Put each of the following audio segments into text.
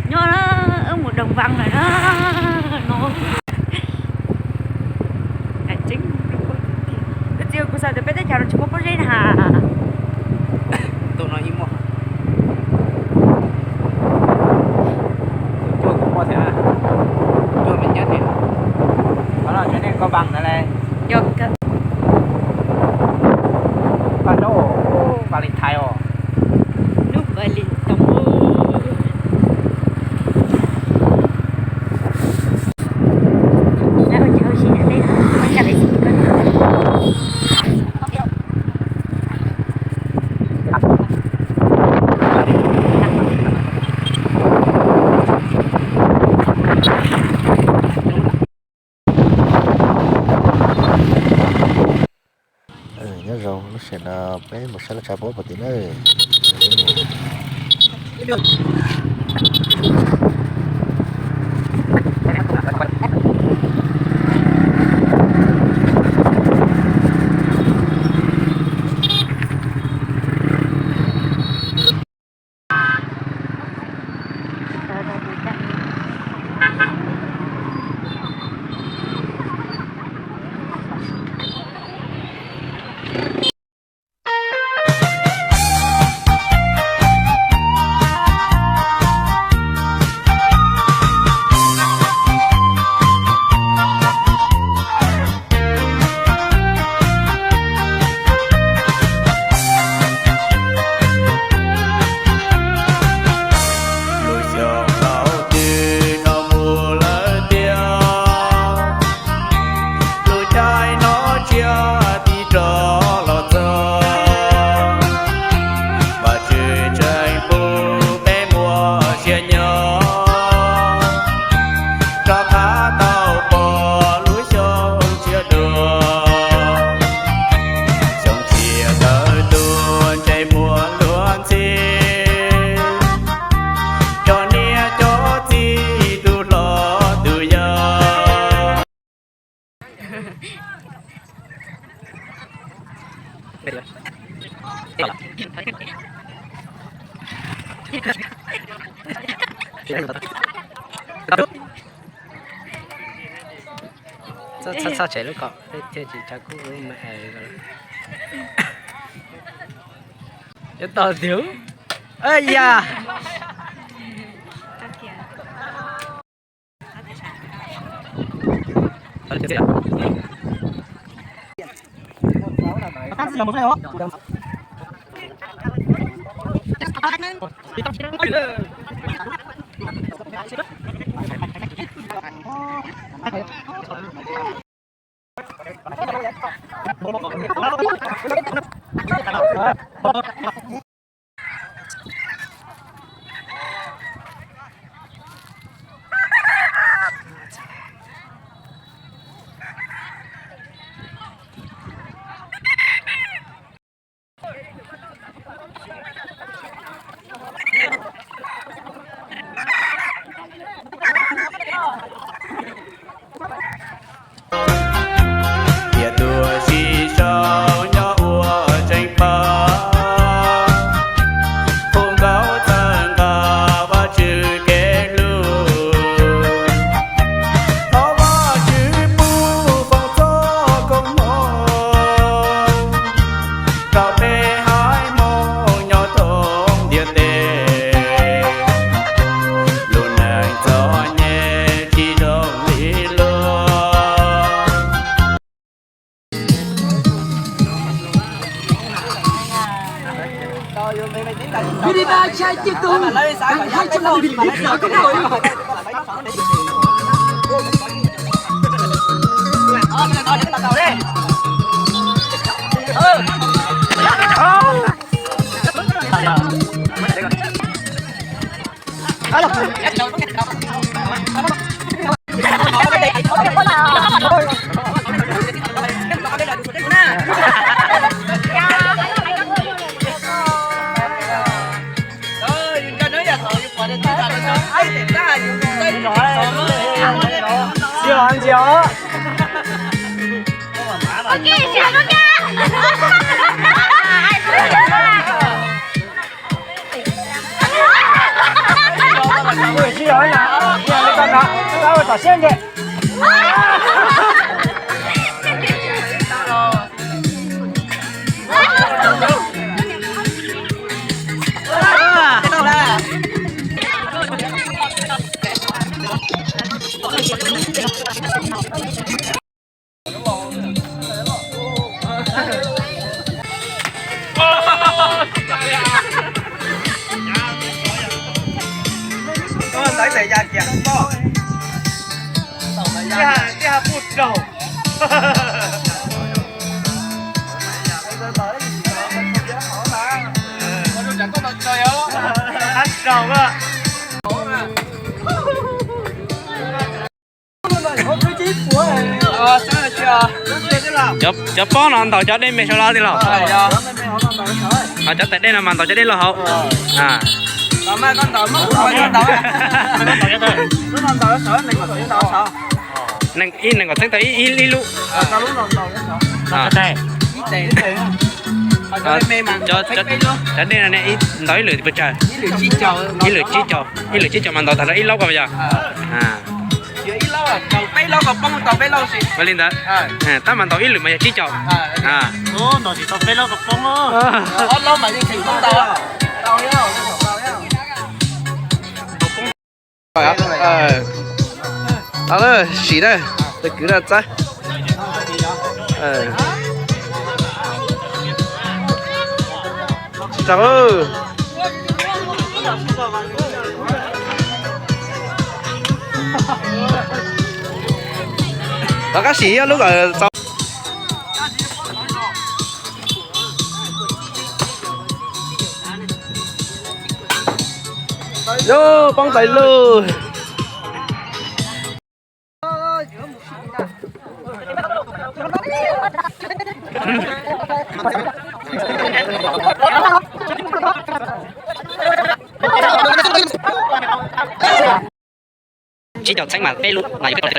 Nyob na, wb mus Đồng Văn lawm na no. Txiv, kuv xav tias peb teb chaws no tsis muaj pob zeb na has. Tus no ib muaj. Cuaj kuv muaj thiab. Cuaj me nyab thiab. Qhov no tsev neeg Cao Bằng ntawd lauj. Yog. Paj zaub, paj li thaiv os. Lub paj li tau. Nyob zoo, lub sij hawm no peb mus saib lub tshav pob puag tim na. Lub xyoo laus twg no mus lawm tiag, lub caij no tsiaj tiv rov los txog. Vajtswv tseem pub peb muaj sia nyob, rov qab tau pom lub xyoo tshiab dua. Xyoo tshiab tawm tuaj ntsej muag luag ntxhi, cov niam cov txiv tus hlob tus yau. Txhob txhob tshem lub kom thiaj tsis tsa kub ma. Yuav tau tiag. Yam. Tiam tuaj sib sau nyob ua tseem pab, hu nkauj txhawb nqa Vajtswv kev hlub. Thov Vajtswv pub foom txoj koob hmoov rau peb haiv Hmoob nyob thoob ntiaj teb. Lub neej txom nyem tsis zoo li luag. Ntawd tes ya kiag toj. Tij ha puj raug. Hab raug a. Cov, cov pob no ntaus cov dej me saud los tij laug? Ho cov tais dej no mas ntaus cov dej loj hauv. Nees ib, nees nkaum txheeb tau ib, ib lub. Cov dej no ne, ntaus ib lwm pes tsawg? Ib lwm tsib caug, ib lwm tsib caug mas ntaus tag nrho ib laub ko yog? Ua li ntawd, tab mas ntaus ib lwm mas yog tsib caug. Sim na, tus kwv no txawb. Tsis tau. Rov qab sim ib lub kom txaus. Yog poob tais lug. Tsib caug txheeb mas peb lub mas yog peb.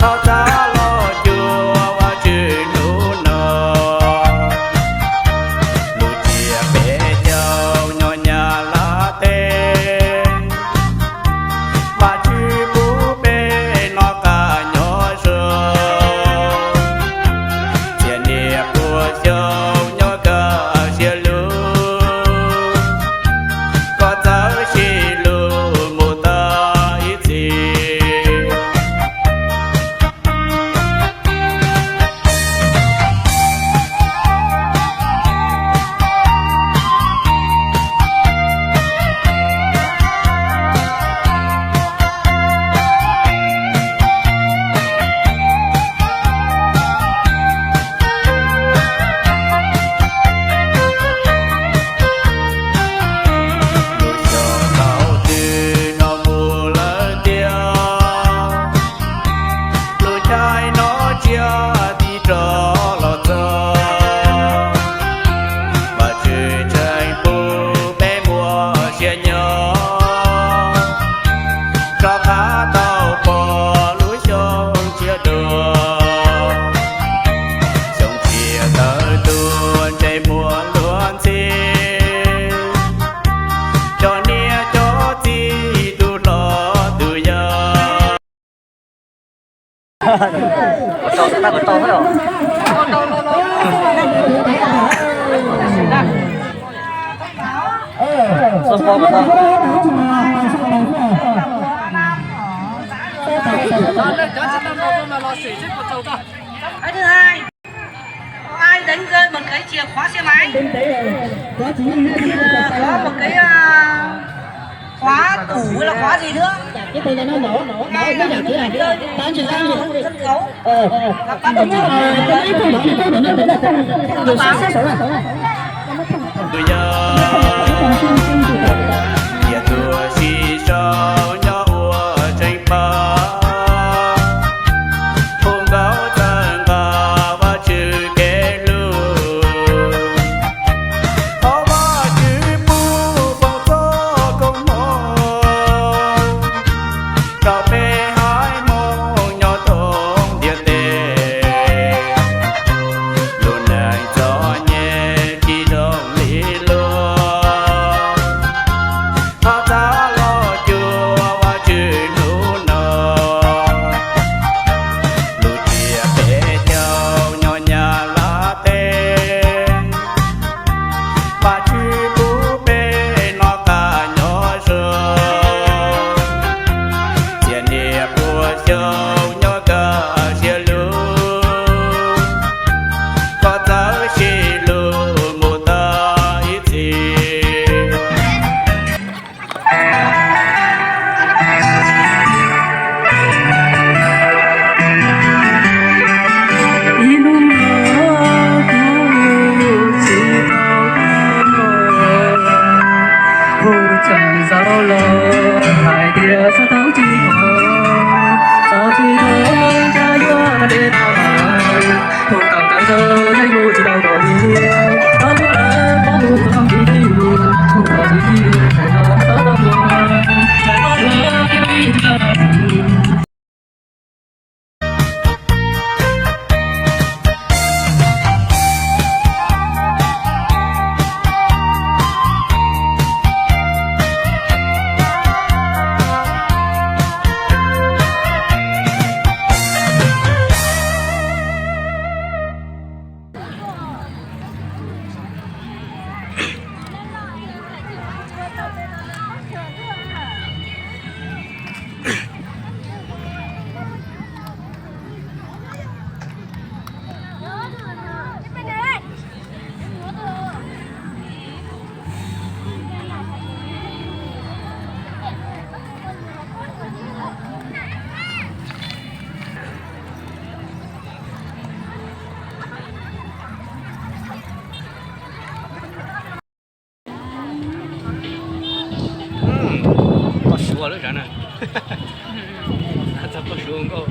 Thov txav los cuag Vajtswv hnub no, lub ciaj peb caug nyob Nyab Laj teb. Vajtswv pub peb noj qab nyob zoo, txhiab niaj pua xyoo nyob kaj siab lug. Koj txawj sib hlub mus tau ib txhis. Lub xyoo thaum twg no mus lawm tiag, lub caij no tsiaj tig rov los txog. Vajtswv tseem pub peb muaj sia nyob, rov qab tau pom lub xyoo tshiab dua. Xyoo tshiab tawm tuaj ntsej muag luag ntxhi, cov niam cov txiv tus hlob tus yau. Thứ hai, có ai đánh rơi một cái chìa khóa xe máy? Ờ, có một cái, ờ, khóa tủ hay là khóa gì nữa? Cái này nó nổ, nổ, nổ, nó nhảy cái này, tám triệu tám triệu. Sân khấu. Ờ, ờ. Và có tổ chức. Tôi nhớ Tias tuaj sib sau nyob ua tseem pab, hu nkauj txawj nqa Vajtswv kev hlub, thov Vajtswv pub foom txoj koob hmoov. Poj suav lub zos na. Txog poj suav nkauj.